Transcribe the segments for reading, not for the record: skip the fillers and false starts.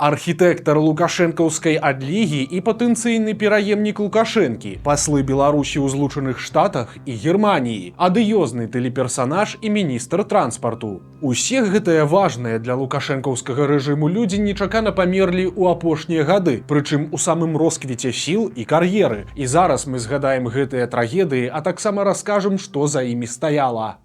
Архітэктар лукашэнкаўскай адлігі і патэнцыйны пераемнік Лукашэнкі, паслы Беларусі ў Злучаных Штатах і Германіі, адыёзны тэлеперсанаж і міністр транспарту. Усе гэтыя важныя для лукашэнкаўскага рэжыму людзі нечакана памерлі ў апошнія гады, прычым у самым росквіце сіл і кар'еры. І зараз мы згадаем гэтыя трагедыі, а таксама раскажам, што за імі стаяла.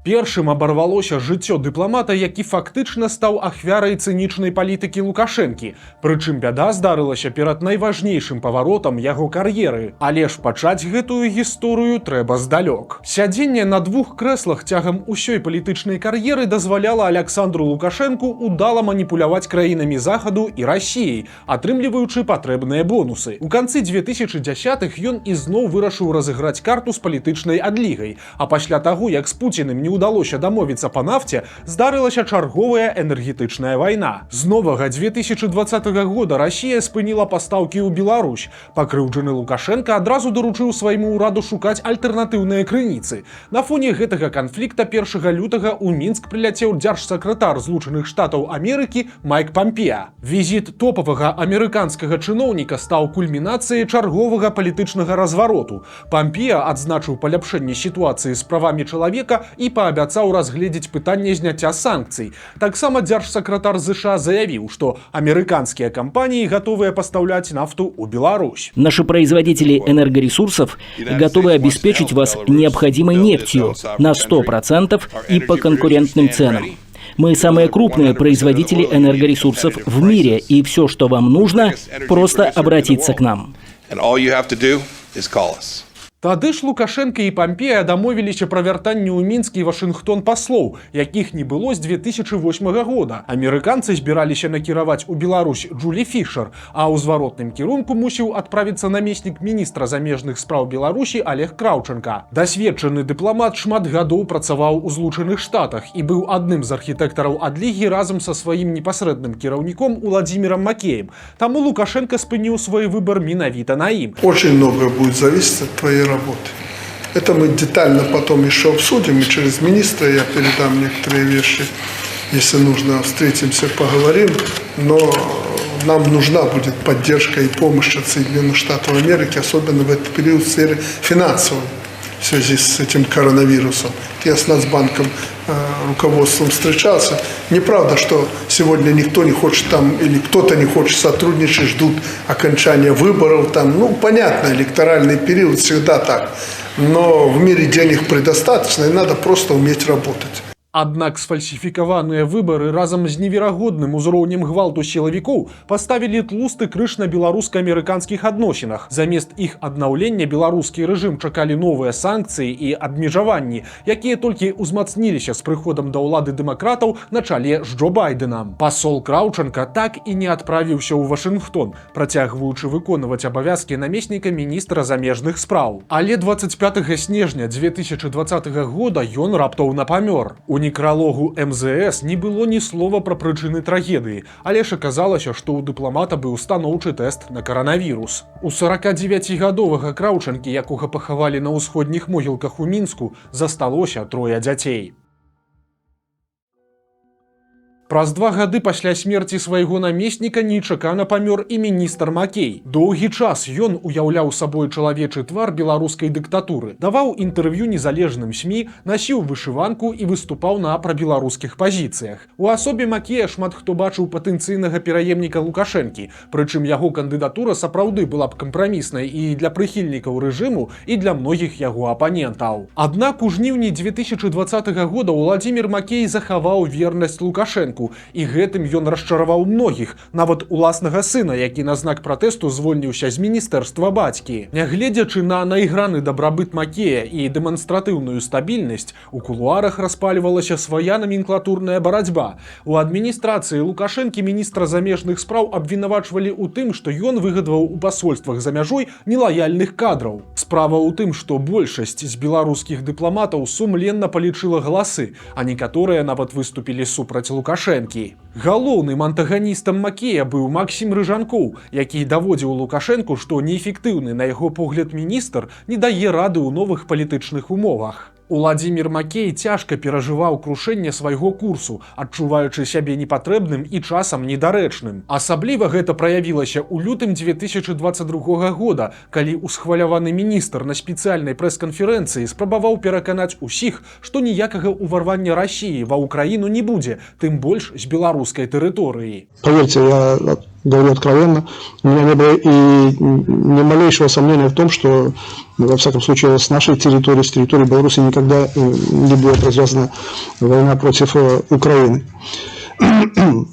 Першым абарвалося жыццё дыпламата, які фактычна стаў ахвярай цынічнай палітыкі Лукашэнкі. Прычым бяда здарылася перад найважнейшым паваротам яго кар'еры. Але ж пачаць гэтую гісторыю трэба здалёк. Сядзенне на двух крэслах цягам усёй палітычнай кар'еры дазваляла Аляксандру Лукашэнку удала маніпуляваць краінамі Захаду і Расіяй, атрымліваючы патрэбныя бонусы. У канцы 2010-х ён ізноў вырашыў разыграць карту з палітычнай адлігай. А пасля таго, як з Пуціным не ўдалося дамовіцца па нафце, здарылася чарговая энергетычная вайна. З новага 2020 года Расія спыніла пастаўкі ў Беларусь. Пакрыўджаны Лукашэнка адразу даручыў свайму ўраду шукаць альтэрнатыўныя крыніцы. На фоне гэтага канфлікта 1 лютага ў Мінск прыляцеў дзяржсакратар Злучаных Штатаў Амерыкі Майк Пампеа. Візіт топавага амерыканскага чыноўніка стаў кульмінацыяй чарговага палітычнага развароту. Пампеа адзначыў паляпшэнне сітуацыі з правамі чалавека і паабяцаў разгледзець пытанне зняцця санкцый. Таксама дзяржсакратар ЗША заявіў, што амерыканскія кампаніі гатовыя пастаўляць нафту ў Беларусь. Наши производители энергоресурсов готовы обеспечить вас необходимой нефтью на 100% и по конкурентным ценам. Мы самые крупные производители энергоресурсов в мире, и все, что вам нужно, просто обратиться к нам. And all you have to do is call us. Тады ж Лукашэнка і Пампеа дамовіліся пра вяртанне ў Мінск і Вашынгтон паслоў, якіх не было з 2008 года. Амерыканцы збіраліся накіраваць у Беларусь Джулі Фішер, а ў зваротным кірунку мусіў адправіцца намеснік міністра замежных спраў Беларусі Алег Краўчанка. Дасведчаны дыпламат шмат гадоў працаваў у Злучаных Штатах і быў адным з архітэктараў адлігі разам са сваім непасрэдным кіраўніком Уладзімірам Макеем. Таму Лукашэнка спыніў свой выбар менавіта на ім. Очень многое будет зависеть от твоей работы. Это мы детально потом еще обсудим, и через министра я передам некоторые вещи. Если нужно, встретимся, поговорим. Но нам нужна будет поддержка и помощь от Соединенных Штатов Америки, особенно в этот период в сфере финансовой в связи с этим коронавирусом. Я с Нацбанком, руководством встречался. Неправда, что сегодня никто не хочет там или кто-то не хочет сотрудничать, ждут окончания выборов там. Ну, понятно, электоральный период всегда так. Но в мире денег предостаточно, и надо просто уметь работать. Аднак сфальсіфікаваныя выбары разам з неверагодным узроўнем гвалту сілавікоў паставілі тлусты крыж на беларуска-амерыканскіх адносінах. Замест іх аднаўлення беларускі рэжым чакалі новыя санкцыі і абмежаванні, якія толькі ўзмацніліся з прыходам да ўлады дэмакратаў на чале з Джо Байдэнам. Пасол Краўчанка так і не адправіўся ў Вашынгтон, працягваючы выконваць абавязкі намесніка міністра замежных спраў. Але 25 снежня 2020 года ён раптоўна памёр. У некралогу МЗС не было ні слова пра прычыны трагедыі, але ж аказалася, што ў дыпламата быў станоўчы тэст на каранавірус. У 49-гадовага Краўчанкі, якога пахавалі на ўсходніх могілках у Мінску, засталося трое дзяцей. Праз 2 гады пасля смерці свайго намесніка нечакана памёр і міністр Макей. Доўгі час ён уяўляў сабой чалавечы твар беларускай дыктатуры, даваў інтэрв'ю незалежным СМІ, насіў вышыванку і выступаў на прабеларускіх пазіцыях. У асобе Макея шмат хто бачыў патэнцыйнага пераемніка Лукашэнкі, прычым яго кандыдатура сапраўды была б кампраміснай і для прыхільнікаў рэжыму, і для многіх яго апанентаў. Аднак у жніўні 2020 года Уладзімір Макей захаваў вернасць Лукашэнку, і гэтым ён расчараваў многіх, нават уласнага сына, які на знак пратэсту звольніўся з міністэрства бацькі. Нягледзячы на найграны дабрабыт Макея і дэманстратыўную стабільнасць, у кулуарах распальвалася свая наменклатурная барацьба. У адміністрацыі Лукашэнкі міністра замежных спраў абвінавачвалі ў тым, што ён выгадаваў у пасольствах за мяжой нелаяльных кадраў. Справа ў тым, што большасць з беларускіх дыпламатаў сумленна палічыла галасы, а некаторыя нават выступілі супраць Лукашэнкі. Галоўным антаганістам Макея быў Максім Рыжанкоў, які даводзіў Лукашэнку, што неэфектыўны на яго погляд міністр не дае рады ў новых палітычных умовах. Уладзімир Макей цяжка перажываў крушэнне свайго курсу, адчуваючы сябе непатрэбным і часам недарэчным. Асабліва гэта праявілася ў лютым 2022 года, калі усхваляваны міністр на спецыяльнай прэс-канферэнцыі спрабаваў пераканаць усіх, што ніякага ўварвання Расіі ва Ўкраіну не будзе, тым больш з беларускай тэрыторыі. Поверьте, я говорю откровенно, у меня не было и ни малейшего сомнения в том, что, ну, во всяком случае, с нашей территории, с территории Беларуси никогда не будет развязана война против Украины.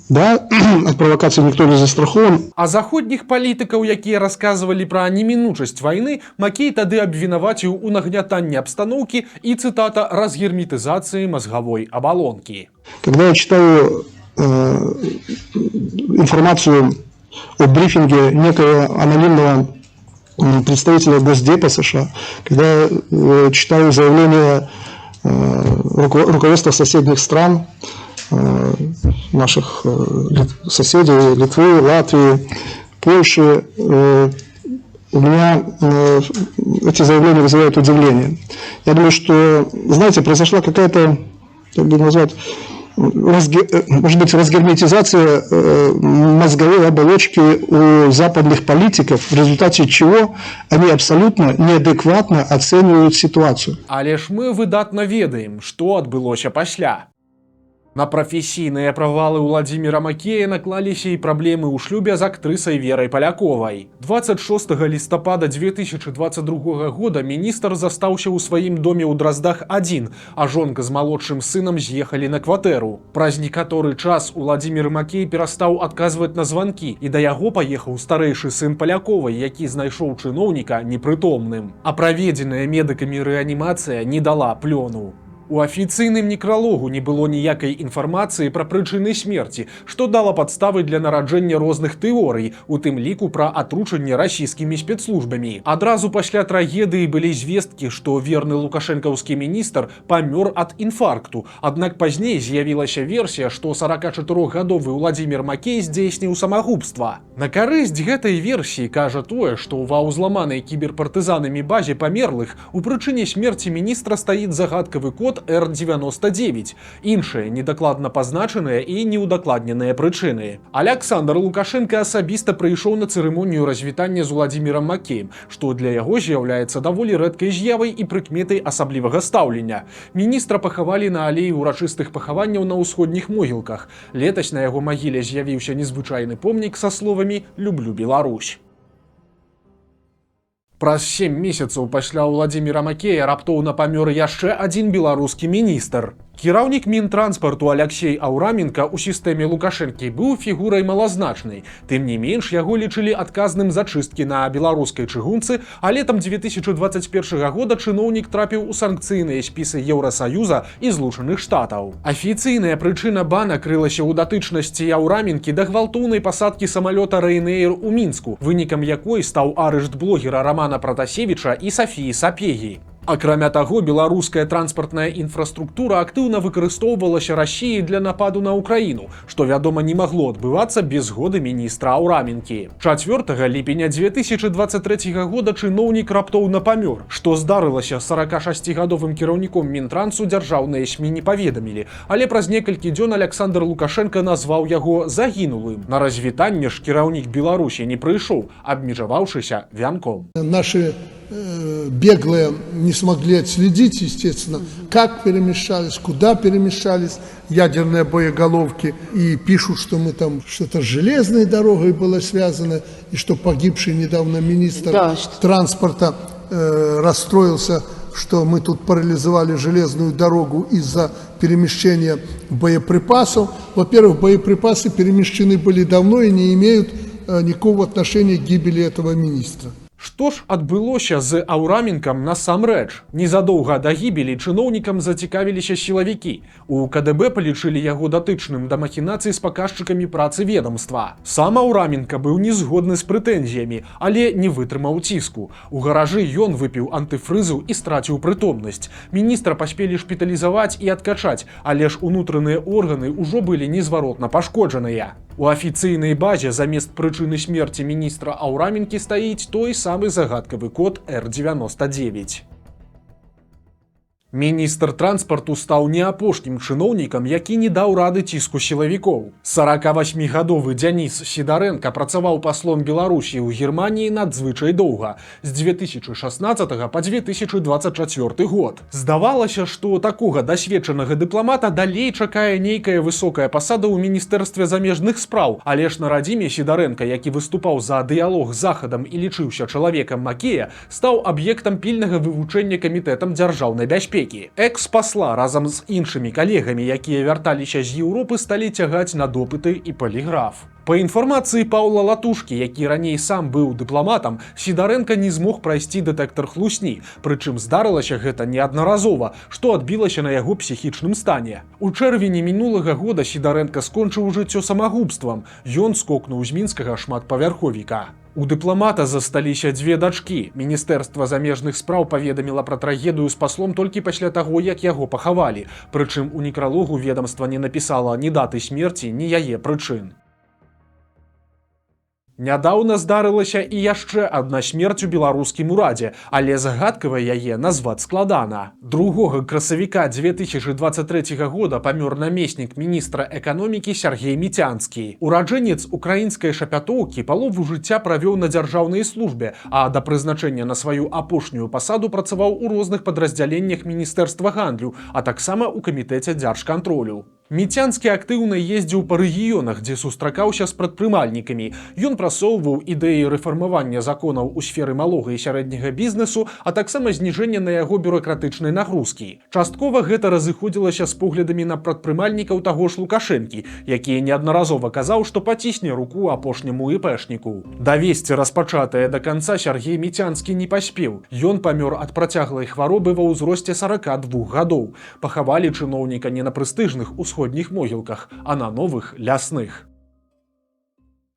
Да, от провокации никто не застрахован. А заходніх палітыкаў, якія расказвалі пра немінучасць вайны, Макей тады абвінаваціў у нагнятанні абстаноўкі і, цытата, «разгерметызацыі мозговой оболонки». Когда я читаю информацию о брифинге некого анонимного представителя Госдепа США, когда я читаю заявление руководства соседних стран, наших соседей Литвы, Латвии, Польши, у меня эти заявления вызывают удивление. Я думаю, что, знаете, произошла какая-то, как бы назвать, может быть, разгерметизация мозговой оболочки у западных политиков, в результате чего они абсолютно неадекватно оценивают ситуацию. Але ж мы выдатна ведаем, што адбылося пасля. На прафесійныя правалы Уладзіміра Макея наклаліся і праблемы ў шлюбе з актрысай Верай Паляковай. 26 лістапада 2022 года міністр застаўся ў сваім доме ў Драздах адзін, а жонка з малодшым сынам з'ехалі на кватэру. Праз некаторы час Уладзімір Макей перастаў адказваць на званкі, і да яго паехаў старэйшы сын Паляковай, які знайшоў чыноўніка непрытомным. А праведзеная медыкамі рэанімацыя не дала плёну. У афіцыйным некралогу не было ніякай інфармацыі пра прычыны смерці, што дала падставы для нараджэння розных тэорый, у тым ліку пра атручанне расійскімі спецслужбамі. Адразу пасля трагедыі былі звесткі, што верны лукашэнкаўскі міністр памёр ад інфаркту. Аднак пазней з'явілася версія, што 44гадовы Уладзімір Макей здзейсніў самагубства. На карысць гэтай версіі кажа тое, што ва ўзламанай кіберпартызанамі базе памерлых у прычыне смерці міністра стаіць загадкавы код R99, іншыя недакладна пазначаныя і неўдакладненыя прычыны. Аляксандр Лукашэнка асабіста прыйшоў на цырымонію развітання з Уладзімірам Макеем, што для яго з'яўляецца даволі рэдкай з'явай і прыкметай асаблівага стаўлення. Міністра пахавалі на алеі ўрачыстых пахаванняў на ўсходніх могілках. Летась на яго магіле з'явіўся незвычайны помнік са словамі «Люблю Беларусь». Праз 7 месяцаў пасля Уладзіміра Макея раптоўна памёр яшчэ адзін беларускі міністр. Кіраўнік мінтранспарту Аляксей Аўраменка ў сістэме Лукашэнкі быў фігурай малазначнай. Тым не менш, яго лічылі адказным за чысткі на беларускай чыгунцы, а летам 2021 года чыноўнік трапіў у санкцыйныя спісы Еўрасаюза і Злучаных Штатаў. Афіцыйная прычына бана крылася ў датычнасці Аўраменкі да гвалтоўнай пасадкі самалёта Ryanair у Мінску, вынікам якой стаў арышт блогера Рамана Пратасевіча і Сафіі Сапегі. Акрамя таго, беларуская транспартная інфраструктура актыўна выкарыстоўвалася Расіяй для нападу на Украіну, што, вядома, не магло адбывацца без згоды міністра Аўраменкі. 4 ліпеня 2023 года чыноўнік раптоўна памёр. Што здарылася з 46гадовым кіраўніком Мінтрансу, дзяржаўныя СМІ не паведамілі, але праз некалькі дзён Аляксандр Лукашэнка назваў яго загінулым. На развітанне ж кіраўнік Беларусі не прыйшоў, абмежаваўшыся вянком. Наши беглые не смогли отследить, естественно, как перемещались, куда перемещались ядерные боеголовки. И пишут, что мы там что-то с железной дорогой было связано, и что погибший недавно министр транспорта расстроился, что мы тут парализовали железную дорогу из-за перемещения боеприпасов. Во-первых, боеприпасы перемещены были давно и не имеют никакого отношения к гибели этого министра. Што ж адбылося з Аўраменкам насамрэч? Незадоўга да гібелі чыноўнікам зацікавіліся сілавікі. У КДБ палічылі яго датычным да махінацый з паказчыкамі працы ведомства. Сам Аўраменка быў не згодны з прэтэнзіямі, але не вытрымаў ціску. У гаражы ён выпіў антыфрызу і страціў прытомнасць. Міністра паспелі шпіталізаваць і адкачаць, але ж унутраныя органы ўжо былі незваротна пашкоджаныя. У афіцыйнай базе замест прычыны смерці міністра Аўраменкі стаіць той самы загадкавы код R99. Міністр транспарту стаў не апошнім чыноўнікам, які не даў рады ціску сілавікоў. 48-гадовы Дзяніс Сідарэнка працаваў паслом Беларусі ў Германіі надзвычай доўга, з 2016 па 2024 год. Здавалася, што такога дасведчанага дыпламата далей чакае нейкая высокая пасада ў міністэрстве замежных спраў, але ж на радзіме Сідарэнка, які выступаў за дыялог з Захадам і лічыўся чалавекам Макея, стаў аб'ектам пільнага вывучэння Камітэтам дзяржаўнай бяспекі. Экс-пасла разам з іншымі калегамі, якія вярталіся з Еўропы, сталі цягаць на допыты і паліграф. Па інфармацыі Паўла Латушкі, які раней сам быў дыпламатам, Сідарэнка не змог прайсці дэтэктар хлусні, прычым здарылася гэта неаднаразова, што адбілася на яго псіхічным стане. У чэрвені мінулага года Сідарэнка скончыў жыццё самагубствам. Ён скокнуў з мінскага шматпавярховіка. У дыпламата засталіся дзве дачкі. Міністэрства замежных спраў паведаміла пра трагедыю з паслом толькі пасля таго, як яго пахавалі. Прычым у некралогу ведомства не напісала ні даты смерці, ні яе прычын. Нядаўна здарылася і яшчэ адна смерць у беларускім урадзе, але загадкавай яе назваць складана. 2 красавіка 2023 года памёр намеснік міністра эканомікі Сяргей Міцянскі. Ураджэнец украінскай Шапятоўкі палову жыцця правёў на дзяржаўнай службе, а да прызначэння на сваю апошнюю пасаду працаваў у розных падраздзяленнях міністэрства гандлю, а таксама ў Камітэце дзяржкантролю. Міцянскі актыўна ездзіў па рэгіёнах, дзе сустракаўся з прадпрымальнікамі. Ён прасоўваў ідэі рэфармавання законаў у сферы малога і сярэдняга бізнесу, а таксама зніжэння на яго бюракратычнай нагрузкі. Часткова гэта разыходзілася з поглядамі на прадпрымальнікаў таго ж Лукашэнкі, які неаднаразова казаў, што пацісне руку апошняму іпэшніку. Давесці распачатае да канца Сяргей Міцянскі не паспеў. Ён памёр ад працяглай хваробы ва ўзросце 42 гадоў. Пахавалі чыноўніка не на прэстыжных усходніх могілках, а на новых лясных.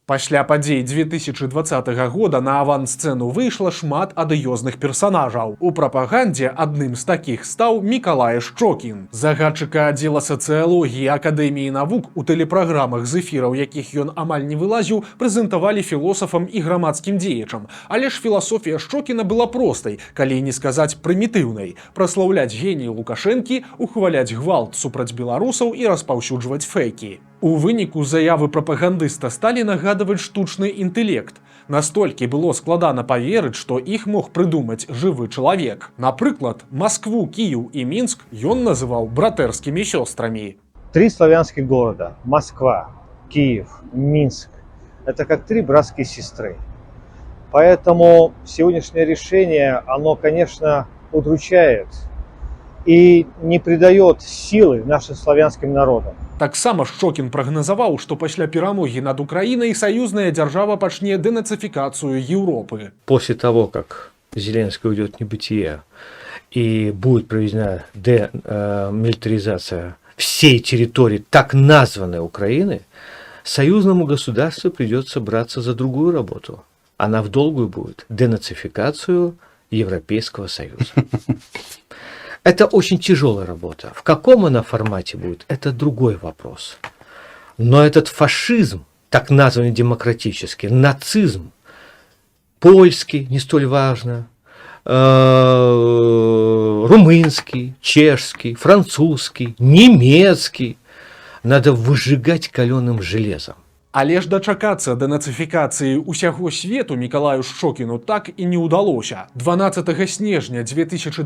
Пасля падзей 2020 года на авансцэну выйшла шмат адыёзных персанажаў. У прапагандзе адным з такіх стаў Мікалай Шчокін. Загадчыка аддзела сацыялогіі Акадэміі навук у тэлепраграмах, з эфіраў якіх ён амаль не вылазіў, прэзентавалі філосафам і грамадскім дзеячам. Але ж філасофія Шчокіна была простай, калі не сказаць прымітыўнай: праслаўляць геній Лукашэнкі, ухваляць гвалт супраць беларусаў і распаўсюджваць фэйкі. У выніку заявы прапагандыста сталі нагадваць штучны інтэлект. Настолькі было складана паверыць, што іх мог прыдумаць жывы чалавек. Напрыклад, Маскву, Кіеў і Мінск ён называў братэрскімі сёстрамі. Три славянских города – Москва, Киев, Минск – это как три братские сестры. Поэтому сегодняшнее решение, оно, конечно, удручает и не придает силы нашим славянским народам. Таксама Шчокін прагназаваў, што пасля перамогі над Украінай саюзная дзяржава пачне дэнацыфікацыю Еўропы. После того, как Зеленский уйдет в небытие и будет проведена демилитаризация всей территории так названной Украины, союзному государству придется браться за другую работу. Она в долгую будет. Денацификацию Европейского Союза. Это очень тяжелая работа. В каком она формате будет, это другой вопрос. Но этот фашизм, так названный демократический, нацизм, польский, не столь важно, румынский, чешский, французский, немецкий, надо выжигать каленым железом. Але ж дачакацца дэнацыфікацыі ўсяго свету Мікалаю Шчокіну так і не ўдалося. 12 снежня 2020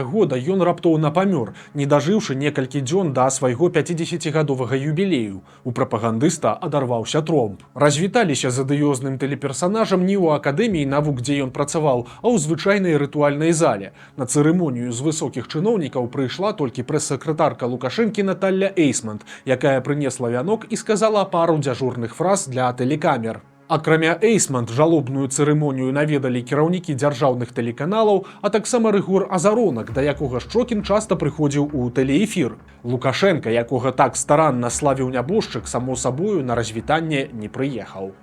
года ён раптоўна памёр, не дажыўшы некалькі дзён да свайго 50-гадовага юбілею. У прапагандыста адарваўся тромб. Развіталіся з адыёзным тэлеперсанажам не ў Акадэміі навук, дзе ён працаваў, а ў звычайнай рытуальнай зале. На цырымонію з высокіх чыноўнікаў прыйшла толькі прэс-сакратарка Лукашэнкі Наталля Эйсмант, якая прынесла вянок і сказала пару дзяжурных фраз для тэлекамер. Акрамя Эйсмант жалобную цырымонію наведалі кіраўнікі дзяржаўных тэлеканалаў, а таксама Рыгор Азаронак, да якога Шчокін часта прыходзіў у тэлеэфір. Лукашэнка, якога так старанна славіў нябожчык, само сабою, на развітанне не прыехаў.